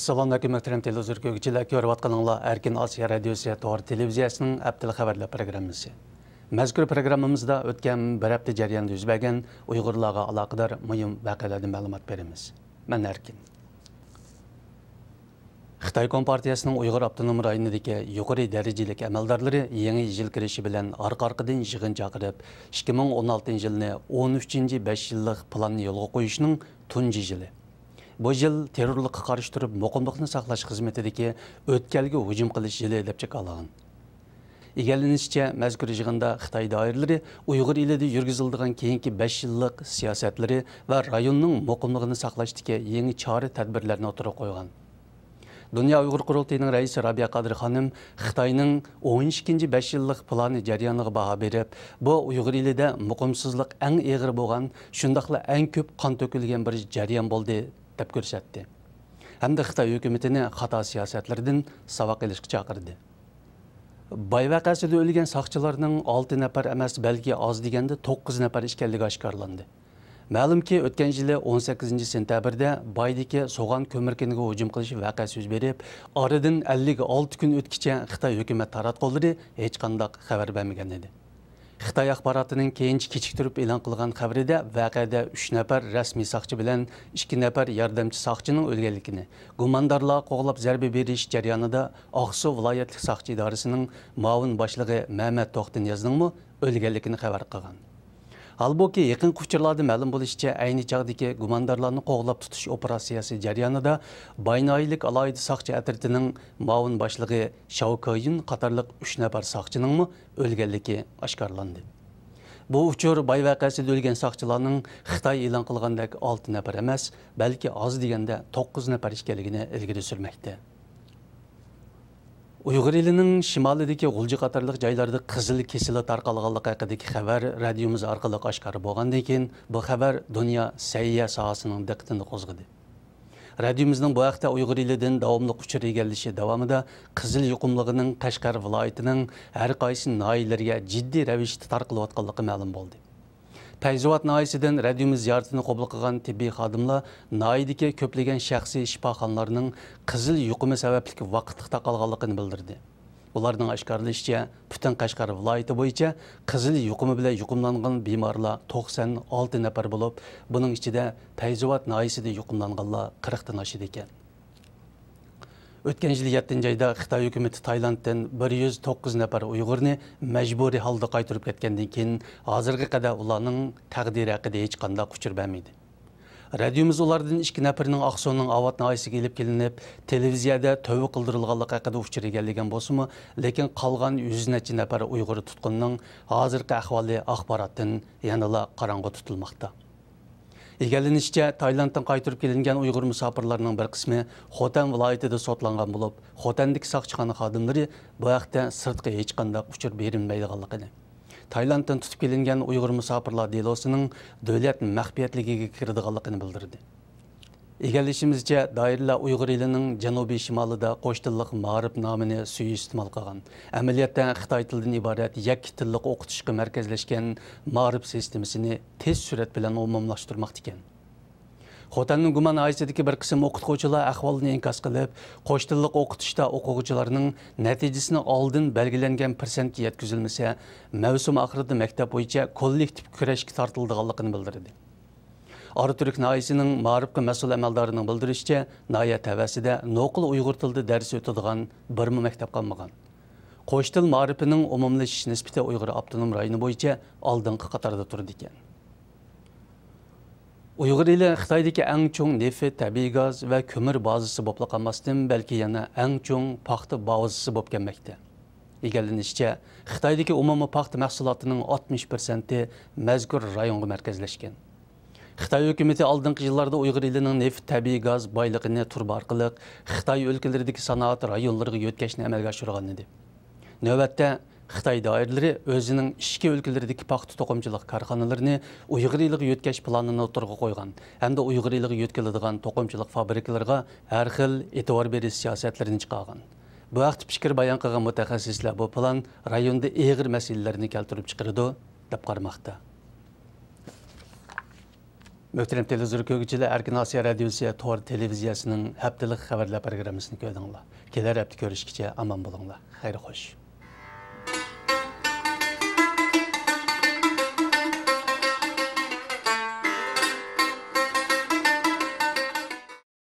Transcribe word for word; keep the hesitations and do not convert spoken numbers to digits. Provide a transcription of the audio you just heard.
سالام ئەلەيكۇم، مۆھتەرەم تېلېۋىزور كۆرگۈچىلەر، كۆرۈۋاتقىنىڭلار ئەركىن ئاسىيا رادىيوسى تور تېلېۋىزىيەسىنىڭ ھەپتىلىك خەۋەرلەر پروگراممىسى. مەزكۇر پروگراممىمىزدا ئۆتكەن بىر ھەپتە جەريانىدا يۈز بەرگەن ئۇيغۇرلارغا ئالاقىدار مۇھىم ۋەقەلەردىن مەلۇمات بېرىمىز. مەن ئەركىن. خىتاي كومپارتىيەسىنىڭ ئۇيغۇر ئاپتونوم رايونىدىكى يۇقىرى دەرىجىلىك ئەمەلدارلىرى يېڭى يىل كىرىشى بىلەن ئارقا-ئارقىدىن يىغىن چاقىرىپ، ئىككى مىڭ ئون ئالتىنچى يىلنى ئون ئۈچىنچى بەش يىللىق پىلاننى يولغا قويۇشنىڭ تۇنجى يىلى. بۇ يىل تېررورلۇققا قارشى تۇرۇپ، مۇقىملىقنى ساقلاش خىزمىتىدىكى ئۆتكەلگە ھۇجۇم قىلىش يىلى دەپ جاكارلىغان. ئىگىلىنىشىچە، مەزكۇر يىغىندا خىتاي دائىرىلىرى ئۇيغۇر ئېلىدە يۈرگۈزۈلىدىغان كېيىنكى بەش يىللىق سىياسەتلىرى ۋە رايوننىڭ مۇقىملىقىنى ساقلاشتىكى يېڭى چارە-تەدبىرلەرنى ئوتتۇرىغا قويغان. دۇنيا ئۇيغۇر قۇرۇلتىيىنىڭ رەئىسى رابىيە قادىر خانىم خىتاينىڭ ئون ئىككىنچى بەش يىللىق پىلانى جەريانىغا باھا بېرىپ، بۇ ئۇيغۇر ئېلىدە مۇقىمسىزلىق ئەڭ ئېغىر بولغان، شۇنداقلا ئەڭ كۆپ قان تۆكۈلگەن بىر جەريان بولدى، دەپ كۆرسەتتى. ھەمدە خىتاي ھۆكۈمىتىنى خاتا سىياسەتلىرىدىن ساۋاق ئېلىشقا چاقىردى. باي ۋەقەسىدە ئۆلگەن ساقچىلارنىڭ ئالتە نەپەر ئەمەس، بەلكى ئاز دېگەندە توققۇز نەپەر ئىكەنلىكى ئاشكارىلاندى. مەلۇمكى، ئۆتكەن يىلى ئون سەككىزىنچى سېنتەبىردە بايدىكى سوغان كۆمۈر كېنىگە ھۇجۇم قىلىش ۋەقەسى يۈز بېرىپ، ئارىدىن ئەللىك ئالتە كۈن ئۆتكىچە خىتاي ھۆكۈمەت تاراتقۇلىرى ھېچقانداق خەۋەر بەرمىگەن ئىدى. خىتاي ئاخباراتىنىڭ كېيىنچە كېچىكتۈرۈپ ئېلان قىلغان خەۋىرىدە، ۋەقەدە ئۈچ نەپەر رەسمىي ساقچى بىلەن ئىككى نەپەر ياردەمچى ساقچىنىڭ ئۆلگەنلىكىنى، گۇماندارلارغا قوغلاپ زەربە بېرىش جەريانىدا ئاقسۇ ۋىلايەتلىك ساقچى ئىدارىسىنىڭ مۇئاۋىن باشلىقى مەمەت توختىنىيازنىڭمۇ ئۆلگەنلىكىنى خەۋەر قىلغان. ھالبۇكى، يېقىنقى ئۇچۇرلاردا مەلۇم بولۇشىچە، ئەينى چاغدىكى گۇماندارلارنى قوغلاپ تۇتۇش ئوپېراتسىيەسى جەريانىدا باي ناھىيەلىك ئالاھىدە ساقچى ئەترىتىنىڭ مۇئاۋىن باشلىقى شاۋ كېيۈن قاتارلىق ئۈچ نەپەر ساقچىنىڭمۇ ئۆلگەنلىكى ئاشكارىلاندى. بۇ ئۇچۇر باي ۋەقەسىدە ئۆلگەن ساقچىلارنىڭ خىتاي ئېلان قىلغاندەك ئالتە نەپەر ئەمەس، بەلكى ئاز دېگەندە توققۇز نەپەر ئىكەنلىكىنى ئىلگىرى سۈرمەكتە. ئۇيغۇر ئېلىنىڭ شىمالىدىكى غۇلجا قاتارلىق جايلاردا قىزىل كېسىلى تارقالغانلىقى ھەققىدىكى خەۋەر رادىيومىز ئارقىلىق ئاشكارا بولغاندىن كېيىن، بۇ خەۋەر دۇنيا سەھىيە ساھەسىنىڭ دىققىتىنى قوزغىدى. رادىيومىزنىڭ بۇ ھەقتە ئۇيغۇر ئېلىدىن داۋاملىق ئۇچۇر ئىگىلىشى داۋامىدا قىزىل يۇقۇملۇقىنىڭ قەشقەر ۋىلايىتىنىڭ ھەر قايسى ناھىيەلىرىگە جىددىي رەۋىشتە تارقىلىۋاتقانلىقى مەلۇم بولدى. پەيزىۋات ناھىيەسىدىن رادىيومىز زىيارىتىنى قوبۇل قىلغان تېببىي خادىملار ناھىيەدىكى كۆپلىگەن شەخسىي شىپاخانىلارنىڭ قىزىل يۇقۇمى سەۋەبلىك ۋاقىتلىق تاقالغانلىقىنى بىلدۈردى. ئۇلارنىڭ ئاشكارىلىشىچە، پۈتۈن قەشقەر ۋىلايىتى بويىچە قىزىل يۇقۇمى بىلەن يۇقۇملانغان بىمارلار توقسان ئالتە نەپەر بولۇپ، بۇنىڭ ئىچىدە پەيزىۋات ناھىيەسىدە يۇقۇملانغانلار قىرىقتىن ئاشىدىكەن. ئۆتكەن يىل يەتتىنچى ئايدا خىتاي ھۆكۈمىتى تايلاندتىن بىر يۈز توققۇز نەپەر ئۇيغۇرنى مەجبۇرىي ھالدا قايتۇرۇپ كەتكەندىن كېيىن، ھازىرغا قەدەر ئۇلارنىڭ تەقدىرى ھەققىدە ھېچقانداق ئۇچۇر بەرمىدى. رادىيومىز ئۇلاردىن ئىككى نەپىرىنىڭ ئاقسۇنىڭ ئاۋات ناھىيەسىگە ئېلىپ كېلىنىپ، تېلېۋىزىيەدە تۆۋە قىلدۇرۇلغانلىقى ھەققىدە ئۇچۇر ئىگىلىگەن بولسىمۇ، لېكىن قالغان يۈز نەچچە نەپەر ئۇيغۇر تۇتقۇنىنىڭ ھازىرقى ئەھۋالى ئاخباراتتىن يەنىلا قاراڭغۇ تۇتۇلماقتا. ئىگىلىنىشىچە، تايلاندتىن قايتۇرۇپ كېلىنگەن ئۇيغۇر مۇساپىرلارنىڭ بىر قىسمى خوتەن ۋىلايىتىدا سوتلانغان بولۇپ، خوتەندىكى ساقچىخانا خادىملىرى بۇ ھەقتە سىرتقا ھېچقانداق ئۇچۇر بېرىلمەيدىغانلىقىنى، تايلاندتىن تۇتۇپ كېلىنگەن ئۇيغۇر مۇساپىرلار دېلوسىنىڭ دۆلەت مەخپىيەتلىكىگە كىرىدىغانلىقىنى بىلدۈردى. ئىگىلىشىمىزچە، دائىرىلەر ئۇيغۇر ئېلىنىڭ جەنۇبىي شىمالىدا قوش تىللىق مائارىپ نامىنى سۇيىئىستېمال قىلغان، ئەمەلىيەتتە خىتاي تىلىدىن ئىبارەت يەككە تىللىق ئوقۇتۇشقا مەركەزلەشكەن مائارىپ سىستېمىسىنى تېز سۈرئەت بىلەن ئومۇملاشتۇرماقتا ئىكەن. خوتەننىڭ گۇما ناھىيەسىدىكى بىر قىسىم ئوقۇتقۇچىلار ئەھۋالنى ئىنكاس قىلىپ، قوش تىللىق ئوقۇتۇشتا ئوقۇغۇچىلارنىڭ نەتىجىسىنى ئالدىن بەلگىلەنگەن پىرسەنتكە يەتكۈزۈلمىسە، مەۋسۇم ئاخىرىدا مەكتەپ بويىچە كوللېكتىپ كۈرەشكە تارتىلىدىغانلىقىنى بىلدۈردى. ئاراتۈرك ناھىيەسىنىڭ مائارىپقا مەسئۇل ئەمەلدارىنىڭ بىلدۈرۈشىچە، ناھىيە تەۋەسىدە نوقۇل ئۇيغۇر تىلىدا دەرس ئۆتىدىغان بىرمۇ مەكتەپ قالمىغان. قوش تىل مائارىپىنىڭ ئومۇملىشىش نىسبىتى ئۇيغۇر ئاپتونوم رايونى بويىچە ئالدىنقى قاتاردا تۇرىدىكەن. ئۇيغۇر ئېلى خىتايدىكى ئەڭ چوڭ نېفىت، تەبىئىي گاز ۋە كۆمۈر بازىسى بولۇپلا قالماستىن، بەلكى يەنە ئەڭ چوڭ پاختا بازىسى بولۇپ كەلمەكتە. ئىگىلىنىشىچە، خىتايدىكى ئومۇمىي پاختا مەھسۇلاتىنىڭ ئاتمىش پىرسەنتى مەزكۇر رايونغا مەركەزلەشكەن. خىتاي ھۆكۈمىتى ئالدىنقى يىللاردا ئۇيغۇر ئېلىنىڭ نېفىت، تەبىئىي گاز بايلىقىنى تۇرۇبا ئارقىلىق خىتاي ئۆلكىلىرىدىكى سانائەت رايونلىرىغا يۆتكەشنى ئەمەلگە ئاشۇرغانىدى. نۆۋەتتە، خىتاي دائىرىلىرى ئۆزىنىڭ ئىچكى ئۆلكىلىرىدىكى پاختا توقۇمىچىلىق كارخانىلىرىنى ئۇيغۇر ئېلىغا يۆتكەش پىلانىنى ئوتتۇرىغا قويغان ھەمدە ئۇيغۇر ئېلىغا يۆتكىلىدىغان توقۇمىچىلىق فابرىكىلىرىغا ھەر خىل ئېتىبار بېرىش سىياسەتلىرىنى چىقارغان. بۇ ھەقتە پىكىر بايان قىلغان مۇتەخەسسىسلەر بۇ پىلان رايوندا ئېغىر مەسىلىلەرنى كەلتۈرۈپ چىقىرىدۇ، دەپ قارىماقتا. مۆھتەرەم تېلېۋىزور كۆرگۈچىلەر، ئەركىن ئاسىيا رادىيوسى تور تېلېۋىزىيەسىنىڭ ھەپتىلىك خەۋەرلەر پروگراممىسىنى كۆردۈڭلار. كېلەر ھەپتە كۆرۈشكىچە ئامان بولۇڭلار. خەير خوش.